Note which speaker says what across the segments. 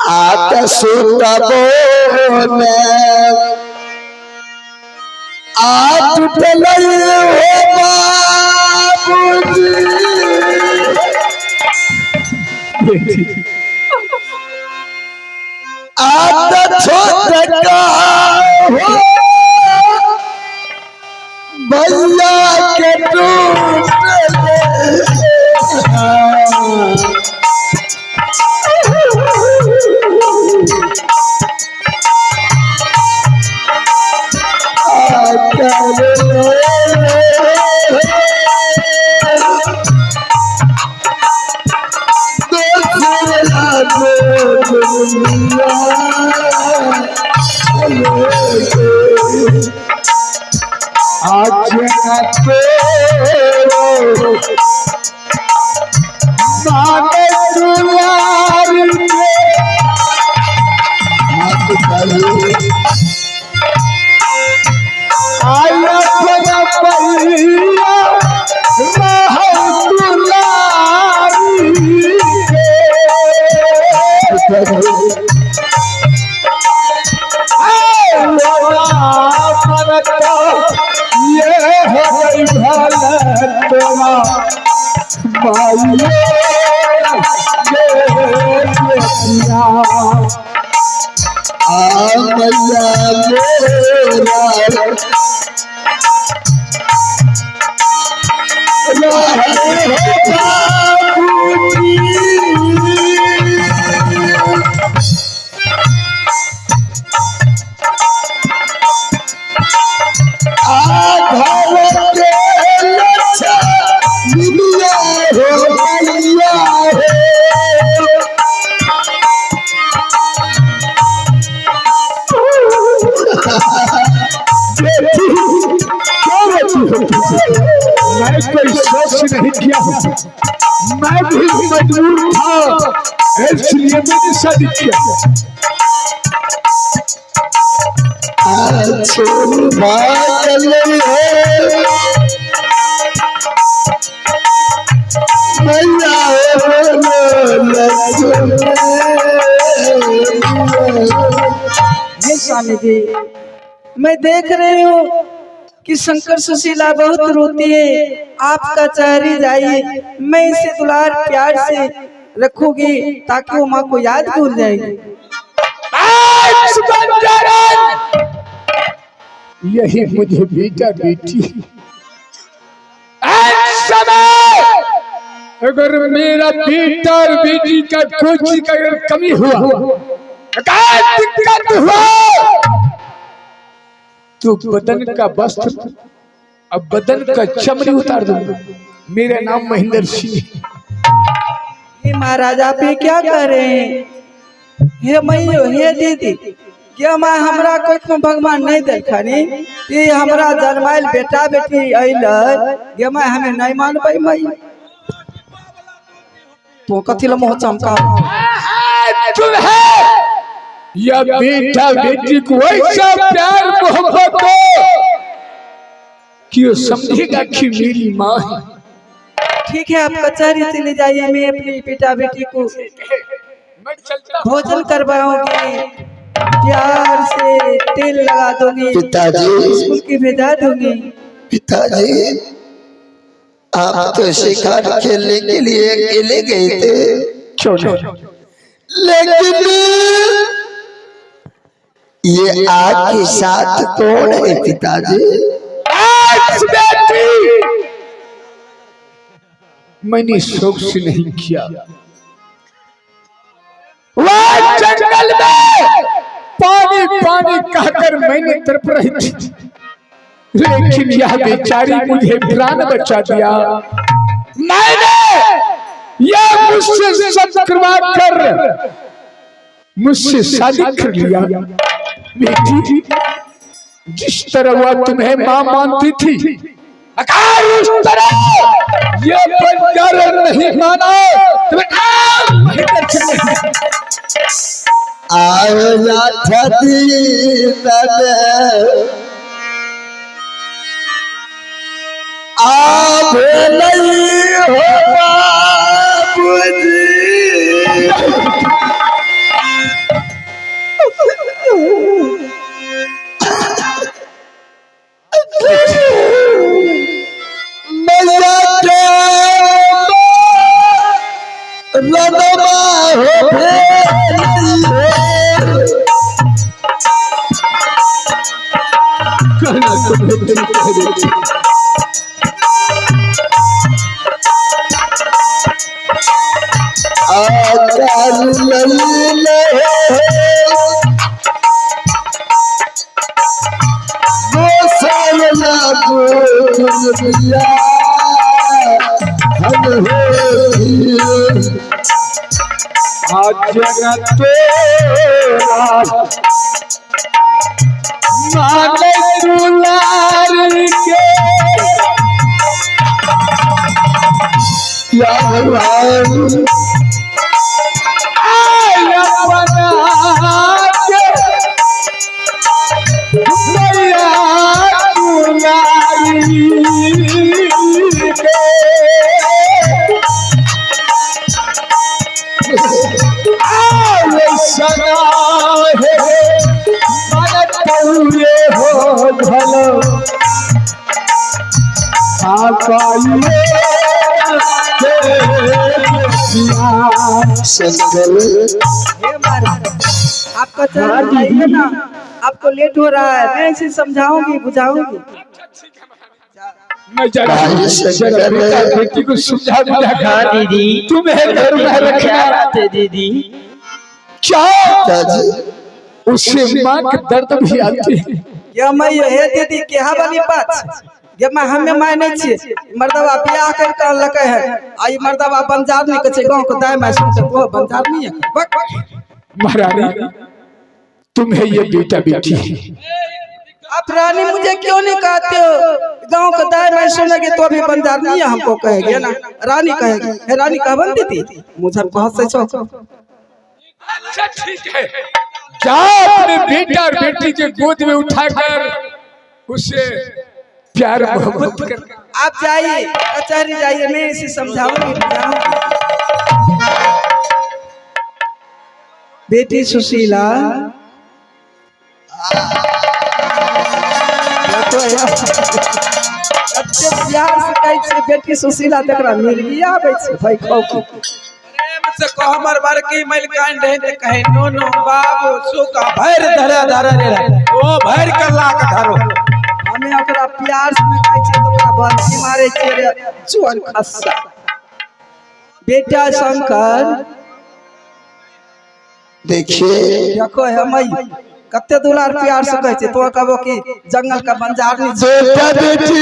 Speaker 1: आत सुतबो ने आ टूटलै हो बाबूजी। आत छोटका हो भैया के टूटलै।
Speaker 2: आज माने दुलार के आया अपना भैया रहो दुलारी के। ये हो गई भले तोरा माइये ये
Speaker 1: आ मैया मोरा बाबूजी। आ घर के लक्ष्मीया हो मैया हो।
Speaker 2: बेटी क्यों रोती हो? मैं कोई सोच नहीं किया हूँ, मैं भी मजबूर था, इसलिए मैंने शादी किया।
Speaker 1: छोड़ भागल है मैया हो लक्ष्मी।
Speaker 3: हे स्वामी जी, मैं देख रही हूँ कि शंकर सुशीला बहुत रोती है। आप कचहरी जाइए, मैं इसे दुलार प्यार से रखूंगी ताकि वो माँ को याद भूल जाएगी।
Speaker 2: यही मुझे बेटा बेटी समय अगर मेरा बेटा और बेटी का कोई का अगर कमी हुआ, अगर दिक्कत हुआ, तो बदन का वस्त्र अब बदन का चमड़ी उतार दूंगा। मेरा नाम महेंद्र सिंह है।
Speaker 3: हे महाराज, आप ये क्या कर रहे हैं? हे मैयो, हे दीदी, क्या माँ हमरा कोई भगवान नहीं देखनी? ये हमरा जन्माइल बेटा बेटी अइलै, गे माँ हमें नहीं मानबै मई। तो कथी ला मुँह चमका?
Speaker 2: तुम्हें यह बेटा बेटी को ऐसा प्यार मोहब्बत दो कि वो समझेगा कि मेरी माँ है।
Speaker 3: ठीक है, आप कचहरी चले जाइए, मैं अपनी बेटा बेटी को
Speaker 2: मैं चलता हूँ।
Speaker 3: भोजन करवाऊंगी, प्यार से तेल लगा दूंगी,
Speaker 1: पिताजी।
Speaker 3: स्कूल की भेजा दूंगी।
Speaker 1: पिताजी, आप तो शिकार खेलने के लिए अकेले गए थे,
Speaker 2: क्यों नहीं?
Speaker 1: लेकिन ये आपके साथ कौन है पिताजी?
Speaker 2: आज बेटी मैंने शौक से नहीं किया। वह जंगल में पानी पानी कहकर मैंने तड़प रही थी, लेकिन यह बेचारी मुझे प्राण बचा दिया। मैंने यह मुझसे सब करवा कर मुझसे शादी कर लिया। बेटी, जिस तरह वह तुम्हें माँ मानती थी, अगर उस तरह ये बंजारा नहीं माना तो मैं नाम महेंद्र सिंह नहीं।
Speaker 1: आया आ भेलै हो बाबूजी। मिलनवा हो भेल रे।
Speaker 2: कहना तुम्हें ठीक है बेटी।
Speaker 1: आचार लल गोसावला गोरिया हम हो
Speaker 2: आज तेरा माने दुलार के
Speaker 1: या भगवान
Speaker 2: आया बना के मैया दुलारी के आए सना है मन तौरे हो भलो
Speaker 1: शंकर
Speaker 3: हे महाराज, आपका चरण जाइए ना, आपको लेट हो रहा है। मैं इसे समझाऊंगी बुझाऊंगी।
Speaker 2: मैं जा रहा हूँ।
Speaker 1: भाई शंकर।
Speaker 2: बेटा बेटी को समझा बुझा
Speaker 4: हाँ
Speaker 2: कर
Speaker 4: दीदी,
Speaker 2: तुम्हें घर में
Speaker 4: क्या
Speaker 2: रखना
Speaker 4: बात है दीदी?
Speaker 2: क्या
Speaker 1: दादी
Speaker 2: उसे माँ के दर्द भी आती है।
Speaker 3: ये मैं हे दीदी केहा वाली बात ये मैं हमें माने छियै। मर्दवा बियाह कर के अनलकै है आ ई मर्दवा बंजार नहीं कहै छै, गांव के दाय माय सुन के तो बंजार नहीं है। बक।
Speaker 2: महारानी तुम्हें ये बेटा बेटी है।
Speaker 3: आप रानी मुझे क्यों नहीं कहते हो? गांव के दाय माय सुनेगी तो भी बंजार नहीं है हमको कहेगी ना, रानी कहेगी। हे रानी कहबन दीदी मुझे बहुत से छो।
Speaker 2: अच्छा ठीक है, जाओ अपने बेटा और बेटी के गोद में उठाकर उसे प्यार मोहब्बत कर।
Speaker 3: आप जाइए कचहरी जाइए, मैं इसे समझाऊंगी बुझाऊंगी। बेटी सुशीला कते प्यार से कहै छै बेटी सुशीला, तकरा मिर्गी आबै छै भाई खाउ की।
Speaker 5: प्रेम से कहो हमर बड़की मलिकान रहे ते कहे नो नो बाबू सुका भर धरे धरे रे ओ भर के लाक धरो।
Speaker 3: हमे ओकरा प्यार से कहै छै तऽ ओकरा बंसी मारै छै रे चोर खस्सा। बेटा शंकर
Speaker 1: देखिए
Speaker 3: देखो हम कते दुलार प्यार से कहै छै, तो कहबो कि जंगल का बंजार नहीं छै।
Speaker 1: बेटा बेटी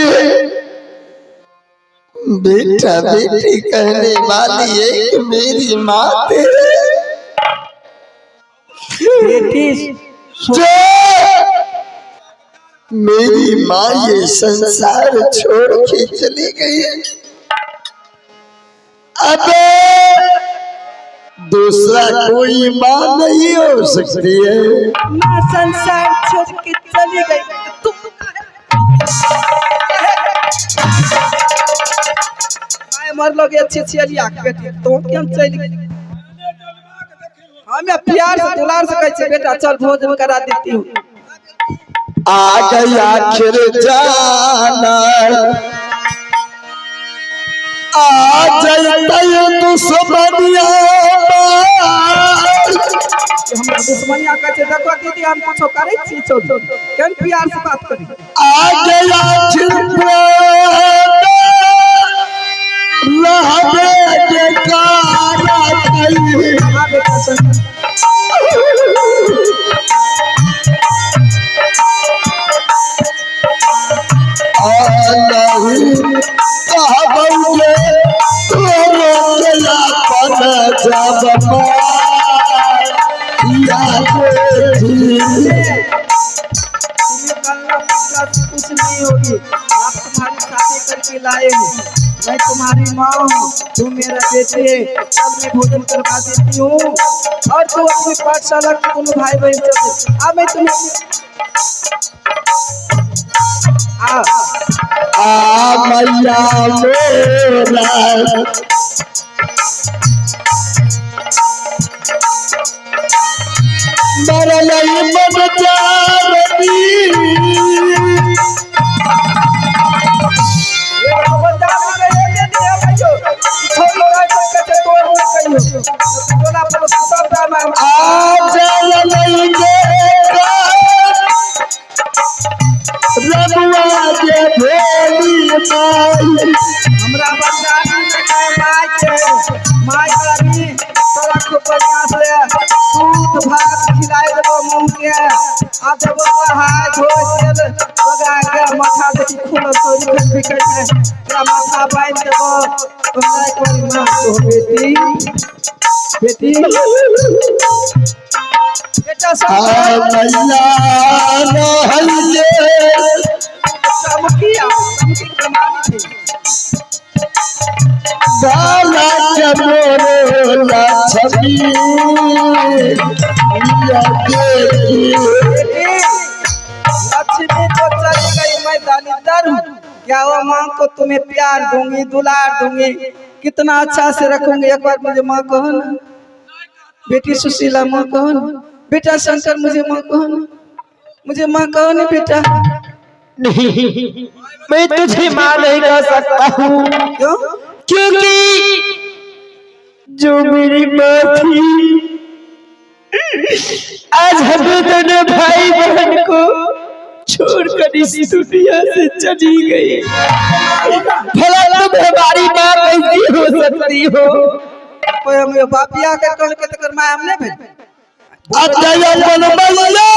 Speaker 1: बेटा बेटी कहने वाली एक मेरी माँ थे
Speaker 3: बेटी
Speaker 1: जो मेरी माँ ये संसार छोड़ के चली गई। अब दूसरा कोई माँ नहीं हो सकती है।
Speaker 3: माँ संसार छोड़ के चली गई, तुम माय मर लोगे अच्छी अच्छी अलिया के बेटी तो क्यों चली गई? हमें प्यार से दुलार से कहै छै बेटा चल भोजन करा देती हूँ।
Speaker 1: आ गई आखिर जाना आ जाता दुश्मनिया
Speaker 3: हमरा दुश्मनिया कहै छै देखो दीदी हम कुछो करै छी छोड़ केहन प्यार से बात करी।
Speaker 1: आ गया आखिर रहबे के कारा कई।
Speaker 3: हाँ बेटा शंकर
Speaker 1: नहीं कहबौगे तोरो के अपन जब माया बेटी।
Speaker 3: तुम्हें कल्ला पिटला से कुछ नहीं होगी। आप तुम्हारी शादी करके लाए हैं, मैं तुम्हारी माँ हूँ, तुम मेरा बेटे है। चल मैं भोजन करवा देती हूँ और तू अपनी पाठशाला के दोनों भाई बहन चल। आ मैं तुम्हें आ
Speaker 1: आ मैया मेरा मरल मन जानी।
Speaker 3: टोला पड़ोस सब दामा
Speaker 1: आ चल लइके रमुआ के भोली माई।
Speaker 3: हमरा बच्चा माय के माय रानी तोरा खूब बढ़िया से दूध भात खिलाए देबो मुँह के आ देबो नहाय धोय तेल लगा के माथा देखी खुलल तोरी बिकट है तोरा माथा बांधि देबो। हमरा एक बारी माँ कहो बेटी बेटी बेटा
Speaker 1: आ
Speaker 3: सब
Speaker 1: मैया रहले
Speaker 3: मुखिया मुखिया के बीमारी थी।
Speaker 1: गाला के मोरे लक्ष्मी मिया के।
Speaker 3: लक्ष्मी तो चली गई, मैं दानिदर हूँ। क्या वो माँ को तुम्हें प्यार दूंगी, दुलार दूंगी, कितना अच्छा से रखूंगी। एक बार मुझे माँ कहो ना, बेटी सुशीला माँ कहो ना, बेटा शंकर मुझे माँ कहो ना, मुझे माँ कहो ना बेटा।
Speaker 4: नहीं, मैं तुझे माँ नहीं कह सकता हूँ।
Speaker 3: क्यों?
Speaker 4: क्योंकि जो मेरी माँ थी आज हमें दोनों भाई बहन को छोड़कर इस दुनिया से चली गई। भला तुम हमारी माँ कैसी हो सकती हो?
Speaker 3: कोई हम ये बापिया के कल के तकर माँ हमने भेज
Speaker 1: अजय अपन मैया।